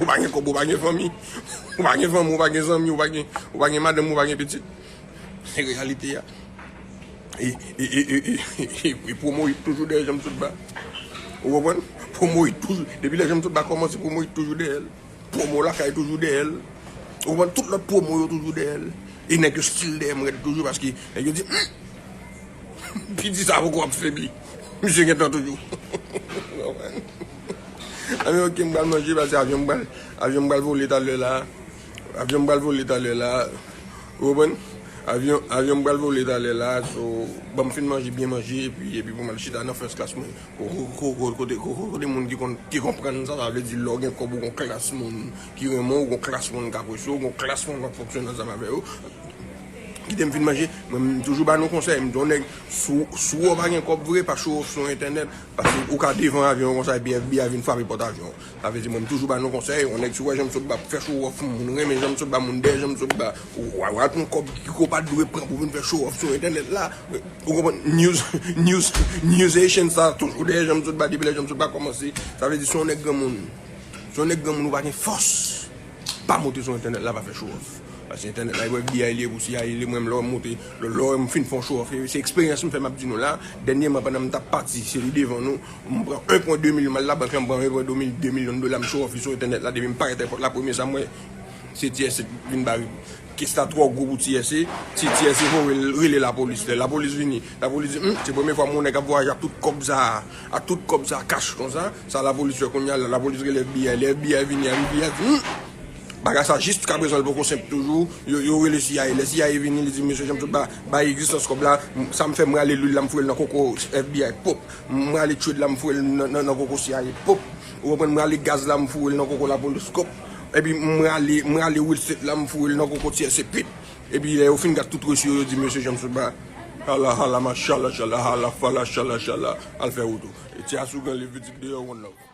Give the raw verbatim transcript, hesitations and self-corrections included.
Ou pa gen kòb, ou pa gen fanmi. Ou pa gen fanmi, ou pa gen zanmi, ou pa gen, ou pa gen madanm, ou pa gen pitit. Se reyalite a. E, e, e, e, e, e, e Promoïd toujou dèyè Jean Sotba. Ou konprann? Promoïd toujou. Depi lè Jean Sotba kòmanse, Promoïd toujou dèyè l. Promo Lakay toujou dèyè l. Ou konprann? Tout lòt promo yo toujou dèyè l. E nèg yo still dèyè m rèd toujou paske nèg yo di, "Hmm, P D sa poko ap febli." Misye gentan toujou. Anben, ok, m pral manje paske avyon m pral, avyon m pral vole talè la. Avyon m pral vole talè la. Ou konprann? Avyon, avyon m pral vole talè la. So, ban m fin manje, byen manje, epi, epi pou m al chita nan first class mwen. Ko-, ko-, ko-, ko-, kote, ko-, ko-, kote moun ki konn, ki konprann sa, sa vle di lè w gen kòb ou gon klas moun ki renmen w, gon klas moun k apresye w, gon klas moun k ap fonksyone ansanm avè yo. Kite m fin manje, mwen m toujou ba nou konsèy, m di yon nèg, si w, si w pa gen kòb vre, pa show off sou entènèt, paske ou ka devan avyon konsa epi F B I vin frape pòt avyon. Sa vle di mwen m toujou ba nou konsèy, yon nèg si w wè Jean Sotba ap fè show off, moun renmen Jean Sotba, moun dèyè Jean Sotba, ou, ou, ou, yon kòb ki ko pa dwe pran pou vin fè show off sou entènèt la. Ou konprann? News, news, news Haitian sa toujou dèyè Jean Sotba depi lè Jean Sotba kòmanse. Sa vle di si w yon nèg granmoun, si w yon nèg granmoun ou pa gen fòs, pa monte sou entènèt la, pa fè show off. Paske entènèt la, e pou F B I li ye, pou C I A li ye, mwen lè w monte, lè, lè m fin fè yon show off. Se eksperyans m fè m ap di nou la. Dènyèman, pandan m t ap pati, se li devan nou. M pran en pwen de milyon, m al labank la, m pran en pwen de milyon dola, m show off li sou entènèt la. Depi m parèt èpòt la, premye sa m wè, se T S A vin bare. Kes la twò gwo pou T S A. Ti T S A voye l rele lapolis. Lè lapolis vini, lapolis di, "Hmm, se premye fwa m wè yon nèg ap vwayaje ak tout kòb sa a, ak tout kòb sa a kach konsa." Sa lapolis fè kounye a, lapolis rele F B I. Lè F B I vini, F B I di, "Hmm, bagay sa jiskaprezan l poko senp toujou." Yo, yo rele C I A. Lè C I A vini, li di, "Mesye Jean Sotba, bay egzistans kòb la. Sa m fè, m rale lwil la, m foure l nan koko F B I, pop. M rale trade la, m foure l nan, nan, nan koko C I A, pop. Ou konprann, m rale gaz la, m foure l nan koko lapolis, kòb. Epi m rale, m rale real estate la, m foure l nan koko T S A, pip." Epi lè yo fin gad tout resi yo, yo di, "Mesye Jean Sotba, hala, hala, machala, chala, hala, fala, chala, chala, al fè wout ou." E ti asougan li pitit deyò, one love.